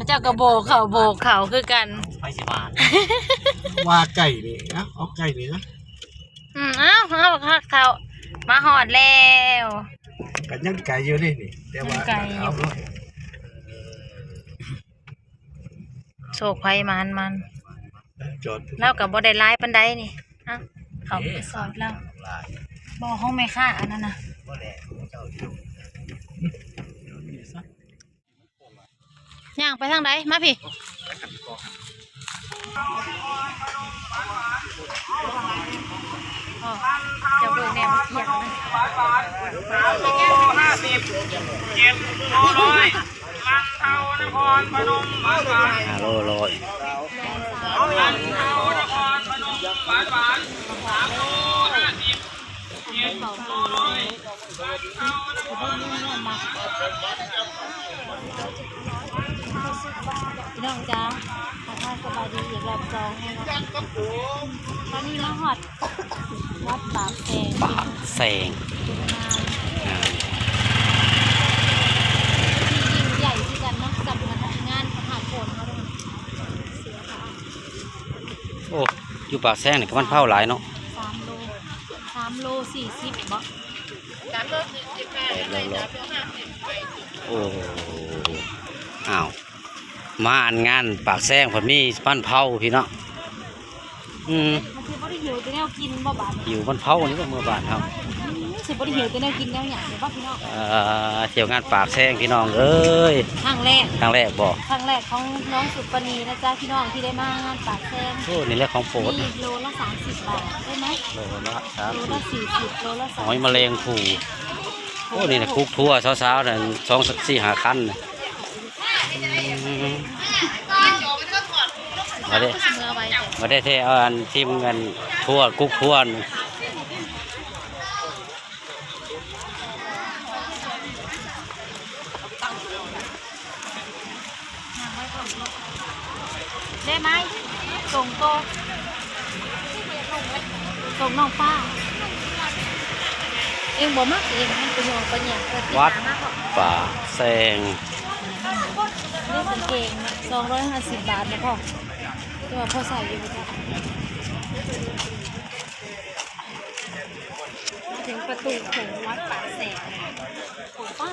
ເຈົ້າກໍໂບກເຂົ້າໂບກເຂົ້າຄືກັນ ໃຜຊິມາ ວ່າໄກ່ນີ້ນະ ເອົາໄກ່ນີ້ນະ ອືມ ເອົາ ເອົາຄັກເຂົ້າ ມາຮອດແລ້ວ ກໍຍັງໄກຢູ່ເດ້ນີ້ ແຕ່ວ່າ ຍັງໄກຢູ່ ເອົາ ໂຊກໃຜໝານມັນ ຈອດ ລາວກໍບໍ່ໄດ້ຫຼາຍປານໃດນີ້ ເອົ້າ ເຂົ້າໄປສອດລາວ ບໍ່ ຂອງແມ່ຄ້າອັນນັ້ນນະ ຍ່າງໄປທາງໃດ ມາພີ້ ເຈົ້າເບິ່ງແນ່ ມັນກຽມນະ ຫ້າໂລຮ້ອຍ ມັນເທົານະຄອນພະນົມ ພີ່ນ້ອງຈ໋າ ທັກທາຍສະບາຍດີອີກລອບສອງແລ້ວເນາະ ຕອນນີ້ມາຮອດ ວັດປາກແຊງ ປາກແຊງ ເປັນງານ ງານທີ່ຍິ່ງໃຫຍ່ຄືກັນເນາະ ສຳລັບງານພະທາດໂພນເຮົາເນາະ ເສືອພະ ໂອ້ ຢູ່ປາກແຊງນີ້ກໍມັນເຜົາຫຼາຍເນາະ ສາມໂລ ສາມໂລສີ່ສິບບໍ ສາມໂລສີ່ສິບ ແປດໂລຮ້ອຍ ໂອ້ ອ້າວ ມາອັນງານປາກແຊງເພິ່ນມີມັນເຜົາພີ່ນ້ອງ ອືມ ມັນຊິບໍ່ໄດ້ຫິວແຕ່ແນວກິນບໍ່ບາດນີ້ ຫິວມັນເຜົານີ້ບໍ່ເມືອບ້ານເຮົາ ອືມ ຊິບໍ່ໄດ້ຫິວແຕ່ແນວກິນແນວຫຍັງເດ້ບໍ່ພີ່ນ້ອງ ເອີ ທ່ຽວງານປາກແຊງພີ່ນ້ອງເອີຍ ຄັ້ງແລກ ຄັ້ງແລກບໍ່ ຄັ້ງແລກຂອງນ້ອງສຸປະນີນະຈ໋າ ພີ່ນ້ອງທີ່ໄດ້ມາງານປາກແຊງ ໂອ້ ນີ້ແຫຼະຂອງໂປດ ນີ້ໂລລະສາມສິບບາດໄດ້ໄໝ ໂລລະສາມ ໂລລະສີ່ສິບ ໂລລະສາມສິບ ຫອຍມະແລງພູ ໂອ້ ນີ້ນະ ກຸກທົ່ວ ສາວໆ ນັ້ນ ສອງ ສີ່ ຫ້າຄັນ ອືມ ມາເດ້ ມາເດ້ແທ້ ເອົາອັນທີມອັນທົ່ວ ກຸກທົ່ວ ໄດ້ໄໝ ສົ່ງໂຕ ສົ່ງນ້ອງຟ້າ ເອງບໍ່ມັກເອງ ມັນໄປຫຍໍ້ໄປແຍງ ວັດປາກແຊງ ນີ້ກາງເກງສອງຮ້ອຍຫ້າສິບບາດນະພໍ່ ແຕ່ວ່າພໍໃສ່ຢູ່ບໍ່ຈັກ ມາເຖິງປະຕູໂຂງວັດປາກແຊງ ປາ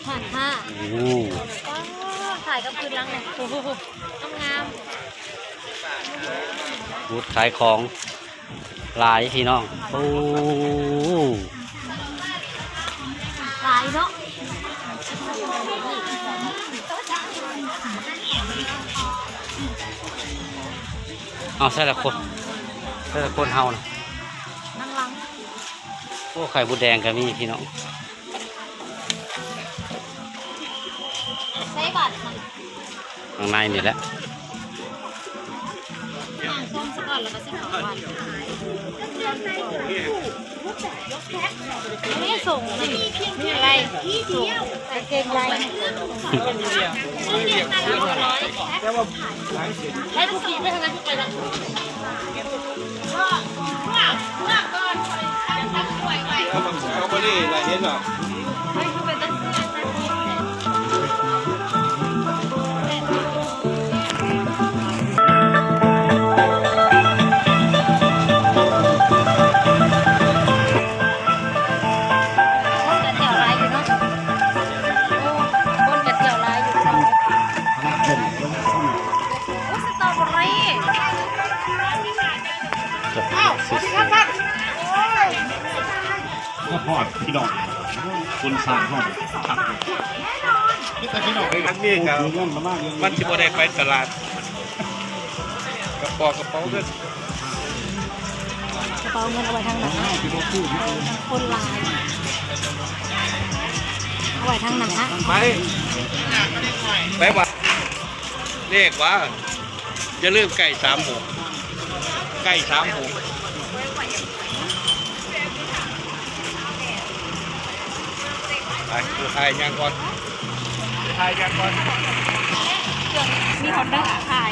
ຮ້ານຄ້າ ໂອ້ ວ້າວ ຖ່າຍກັບຄືນຫຼັງນີ້ ໂອ້ໂຫ ງາມໆ ບູດຂາຍຂອງຫຼາຍພີ່ນ້ອງ ໂອ້ ຫຼາຍເນາະ ເອົາ ໃສ່ລະຄົນ ໃສ່ລະຄົນເຮົານະ ໂອ້ ໄຂ່ມົດແດງກໍມີພີ່ນ້ອງ ໃສ່ບາດມັນ ຂ້າງໃນນີ້ແຫຼະ ຫາງຊ່ອງສະກ່ອນ ແລ້ວກໍຊິເຂົ້າວັດ ນີ້ສົ່ງ ນີ້ ນີ້ອະໄລ ສົ່ງ ກາງເກງໃນ ແຕ່ວ່າ ໃຫ້ຜູ້ຂີ່ໄປທາງໃດ ໄປທາງ ສະຕໍເບີຣີ ລະເຫັນບໍ່? ຄົນກໍແຖວຫຼາຍຢູ່ເນາະ ຄົນກໍແຖວຫຼາຍຢູ່ເນາະ ໂອ້ ສະຕໍເບີຣີ ອ້າວ ສະຫວັດດີຄັບທ່ານ ໂອ້ຍ ມາຮອດພີ່ນ້ອງ ຄົນສ້າງເຮົາຄັກ ມີແຕ່ພີ່ນ້ອງ ອັນນີ້ກໍ ມັນຊິບໍ່ໄດ້ໄປຕະຫຼາດ ກະເປົາ ກະເປົາເງິນ ກະເປົາເງິນເອົາໄວ້ທາງໜ້າ ຄົນຫຼາຍ ເອົາໄວ້ທາງໜ້າ ໄປ ໄປວ່າ ເລກວ່າ ຢ່າລືມໄກ່ສາມຫົກ ໄກ່ສາມຫົກ ໄປ ໄປ ຍ່າງກ່ອນ ໄປ ຍ່າງກ່ອນ ເຄື່ອງມີຮອດເດີຂາຍ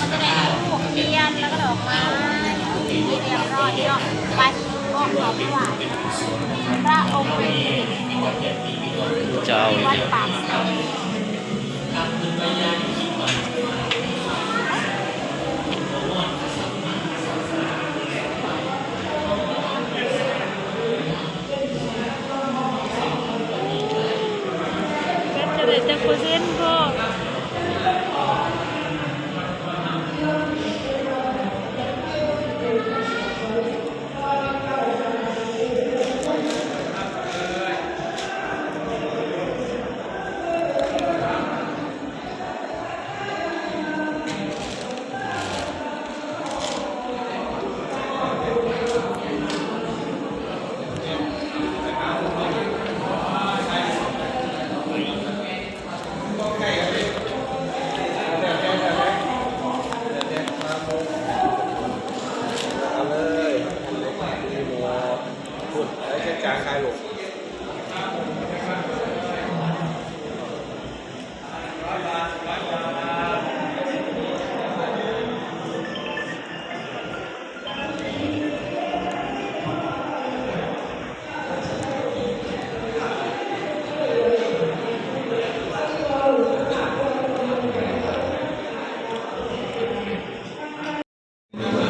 ก็จะได้ธูปเทียน แล้วก็ดอกไม้ เป็นที่เรียบร้อยเนาะ ไปมอบของถวายพระองค์ เจ้า ที่วัดปากเซ แบตจะได้จักเปอร์เซ็นต์พ่อ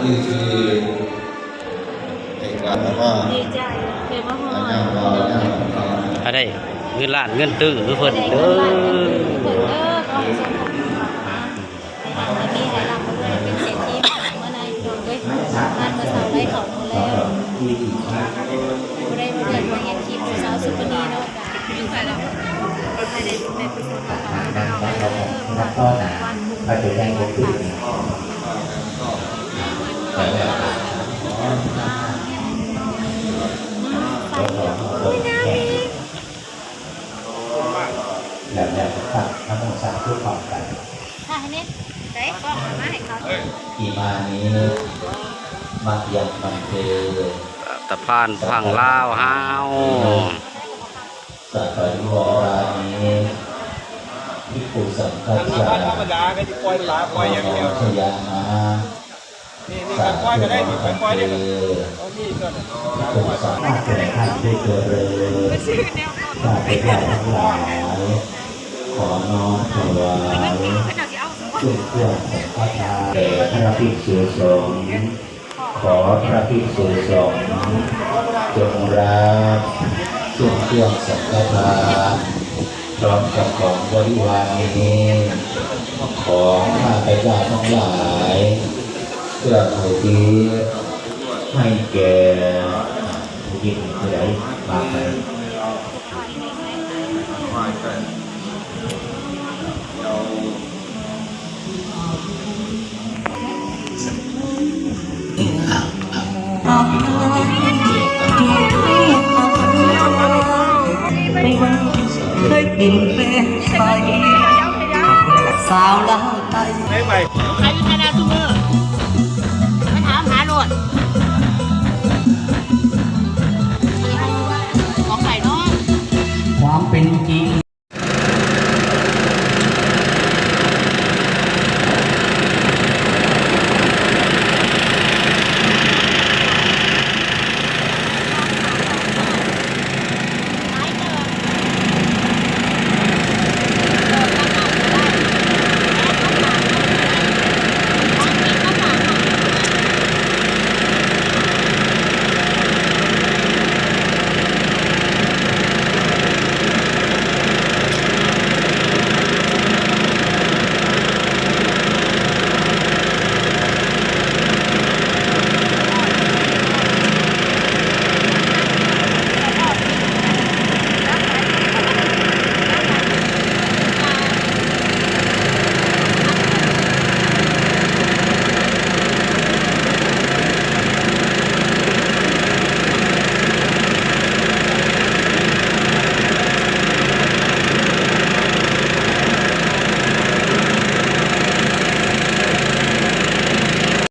ທີ່ຊິໃຫ້ການມາ ດີໃຈ ເປັນມາຮອດ ອັນໃດ ເງິນລ້ານເງິນຕື້ຄືເພິ່ນເດີ ເອີ ຂໍໃຫ້ສົມຄວາມປາດຖະໜາ ໃຫ້ມີໃຫ້ລ່ຳໃຫ້ລວຍ ເປັນເສດຖີເມື່ອໃນ ພີ່ນ້ອງເອີຍ ງານເມື່ອເຊົ້າໄດ້ເຂົ້າໝົດແລ້ວ ຜູ້ໃດບໍ່ເດືອດມາເຫັນຄລິບຜູ້ສາວສຸປະນີເນາະ ຢູ່ໃສລະ ໃຫ້ໄດ້ບຸນໄດ້ກຸສົນນຳກັນເນາະ ເອີ ວັນ ວັນ ວັນ ແລ້ວ ແລ້ວກໍຕັ້ງນະໂມສາທຸພ້ອມກັນ ຖ້າໃຫ້ແນ່ ໄດ້ກ້ອງມາໃຫ້ເຂົາ ອິມານິ ມະຍັງພັນເຕ ຕະພານຝັ່ງລາວເຮົາ ສັບປະລິວາຣານິ ພິກຂຸສັງຄັດສາ ທຳມະດາກໍຊິປ່ອຍປາ ປ່ອຍຢ່າງດຽວ ສະຍາມາ ນີ້ ນີ້ ຄ່ອຍໆກໍໄດ້ ນີ້ ຄ່ອຍໆເດ້ ເອົານີ້ກ່ອນ ສາທຸ ສາທຸ ເລີຍ ຂ້າພະເຈົ້າທັງຫຼາຍ ຂໍນ້ອມຖວາຍ ເຄື່ອງເຄື່ອງສັງຄະທານ ແດ່ພະພິກສຸສົງ ຂໍພະພິກສຸສົງ ຈົ່ງຮັບ ເຄື່ອງເຄື່ອງສັງຄະທານ ພ້ອມກັບຂອງບໍລິວານນີ້ ຂອງຂ້າພະເຈົ້າທັງຫຼາຍ ເພື່ອອຸທິດໃຫ້ແກ່ ຜູ້ທີ່ເປັນຜູ້ໃດມາໃຫ້ ເຄີຍກິນແປ້ງໄຂ່ ສາວລາວໃຕ້ ຂາຍຢູ່ໄທນາຊຸມື້ ມາຖາມຫາໂລດ ຂອງໃຜເນາະ ຄວາມເປັນຈິງ